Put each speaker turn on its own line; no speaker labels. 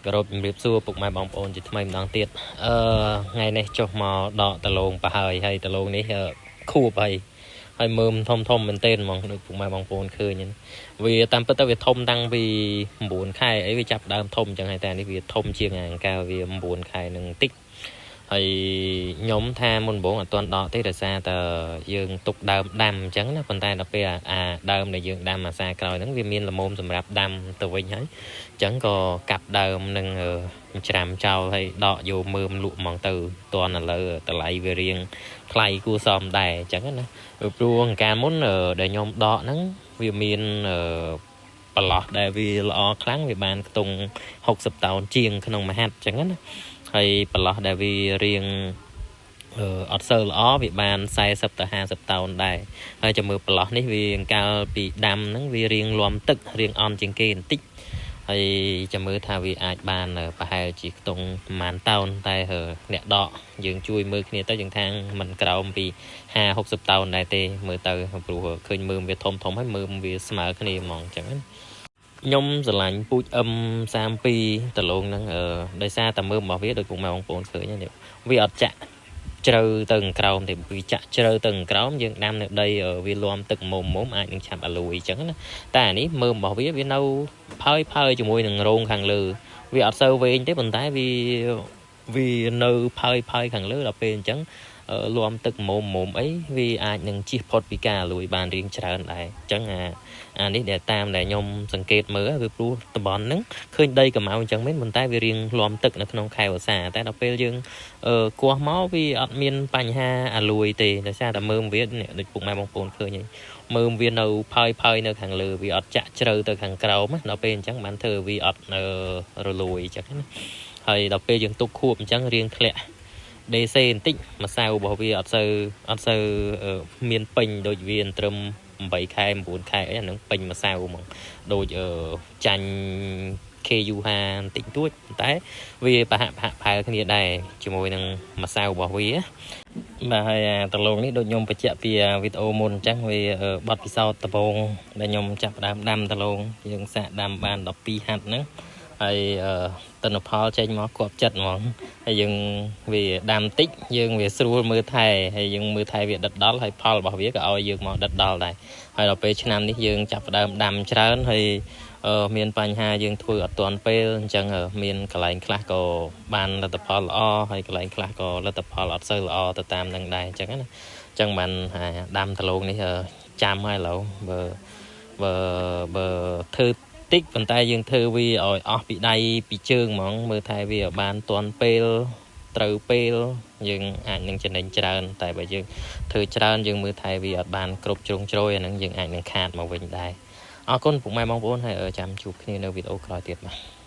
គោរពជំរាបសួរពុកម៉ែបងប្អូនជាថ្មីម្ដងទៀតអឺថ្ងៃនេះចុះមកដកដលងប្រហើយហើយដលងនេះខួបហើយហើយមើមធំធំមែនទែនហ្មងដូចពុកម៉ែបងប្អូនឃើញហ្នឹងវាតាមពិតទៅវាធំតាំងពី9ខែអីវាចាប់ដើមធំអញ្ចឹងហើយតែនេះវាធំជាងអាកាលវា9ខែនឹងតិចហើយខ្ញុំថាមុនដំបូងអត់ទាន់ដកទេដោយសារតែយើងទុកដើមដាំអញ្ចឹងណាប៉ុន្តែដល់ពេលអាដើមដែលយើងដាំអាសាក្រោយហ្នឹងវាមានល្មមសម្រាប់ដាំទៅវិញហើយ អញ្ចឹងក៏កាប់ដើមនឹងច្រាំចោលហើយដកយកមើមលក់ហ្មងទៅតន់ឥឡូវតម្លៃវារៀងថ្លៃគួរសមដែរអញ្ចឹងណាព្រោះកាលមុនដែលខ្ញុំដកហ្នឹងវាមានប្រឡោះដែលវាល្អខ្លាំងវាបានខ្ទង់60តោនជាងក្នុងមួយហាត់អញ្ចឹងណាហើយប្រឡោះដែលវារៀងអត់សូវល្អវាបាន40ទៅ50តោនដែរហើយចាំមើលប្រឡោះនេះវាកាលពីដាំហ្នឹងវារៀងលាំទឹករៀងអន់ជាងគេបន្តិច ហើយចាំមើលថាវាអាចបានប្រហែលជាខ្ទង់ប្រហែលតោនតែអ្នកដកយើងជួយមើលគ្នាទៅយើងថាមិនក្រោមពី50 60តោនដែរទេមើលទៅព្រោះឃើញមើមវាធំធំហើយមើមវាស្មើគ្នាហ្មងអញ្ចឹងណាខ្ញុំស្រឡាញ់ពូជ M32 ដលងហ្នឹងដោយសារតែមើមរបស់វាដូចពុកម៉ែបងប្អូនឃើញហ្នឹងវាអត់ចាក់ជ្រៅទៅក្រោមទេវាចាក់ជ្រៅទៅក្រោមយើងដាំនៅដីវាលាំទឹកមុំមុំអាចនឹងឆាប់អាលួយអញ្ចឹងណាតែអានេះមើមរបស់វាវានៅផើយផើយជាមួយនឹងរោងខាងលើវាអត់សូវវែងទេប៉ុន្តែវាវានៅផើយផើយខាងលើដល់ពេលអញ្ចឹងលាំទឹកមុំមុំអីវាអាចនឹងជៀសផុតពីការអាលួយបានរៀងច្រើនដែរអញ្ចឹងអាអានេះដែលតាមដែលខ្ញុំសង្កេតមើលវាព្រោះតំបន់ហ្នឹងឃើញដីកម្ៅអញ្ចឹងមែនប៉ុន្តែវារៀងលាំទឹកនៅក្នុងខែវស្សាតែដល់ពេលយើងគោះមកវាអត់មានបញ្ហាអាលួយទេដោយសារតែមើមវានេះដូចពុកម៉ែបងប្អូនឃើញហើយមើមវានៅផើយផើយនៅខាងលើវាអត់ចាក់ជ្រៅទៅខាងក្រោមណាដល់ពេលអញ្ចឹងបានធ្វើវាអត់រលួយអញ្ចឹងណាហើយដល់ពេលយើងទុកខួបអញ្ចឹងរៀងធ្លាក់ DC បន្តិចម្សៅរបស់វាអត់សូវមានពេញដូចវាត្រឹម8ខែ9ខែអីអាហ្នឹងពេញម្សៅហ្មងដូចចាញ់ KU5 បន្តិចតួចតែវាប្រហាក់ប្រហាក់ផែលគ្នាដែរជាមួយនឹងម្សៅរបស់វាបាទហើយអាដលងនេះដូចខ្ញុំបញ្ជាក់ពីវីដេអូមុនអញ្ចឹងវាបទពិសោធន៍ដំបូងដែលខ្ញុំចាប់ផ្ដើមដាំដលងយើងសាកដាំបាន12ហាត់ហ្នឹងហើយទិន្នផលចេញមកគប់ចិត្តហ្មងហើយយើងវាដាំតិចយើងវាស្រួលមើលថែហើយយើងមើលថែវាដិតដល់ហើយផលរបស់វាក៏ឲ្យយើងមកដិតដល់ដែរហើយដល់ពេលឆ្នាំនេះយើងចាប់ផ្ដើមដាំច្រើនហើយមានបញ្ហាយើងធ្វើអត់ទាន់ពេលអញ្ចឹងមានកន្លែងខ្លះក៏បានលទ្ធផលល្អហើយកន្លែងខ្លះក៏លទ្ធផលអត់សូវល្អទៅតាមនឹងដែរអញ្ចឹងណាអញ្ចឹងបានដាំដលងនេះចាំហើយឥឡូវបើបើបើធ្វើតិចប៉ុន្តែយើងធ្វើវាឲ្យអស់ពីដៃពីជើងហ្មងមើលថែវាឲ្យបានទាន់ពេលត្រូវពេលយើងអាចនឹងចំណេញច្រើនតែបើយើងធ្វើច្រើនយើងមើលថែវាអត់បានគ្រប់ជ្រុងជ្រោយអាហ្នឹងយើងអាចនឹងខាតមកវិញដែរអរគុណពុកម៉ែបងប្អូនហើយចាំជួបគ្នានៅវីដេអូក្រោយទៀតបាទ។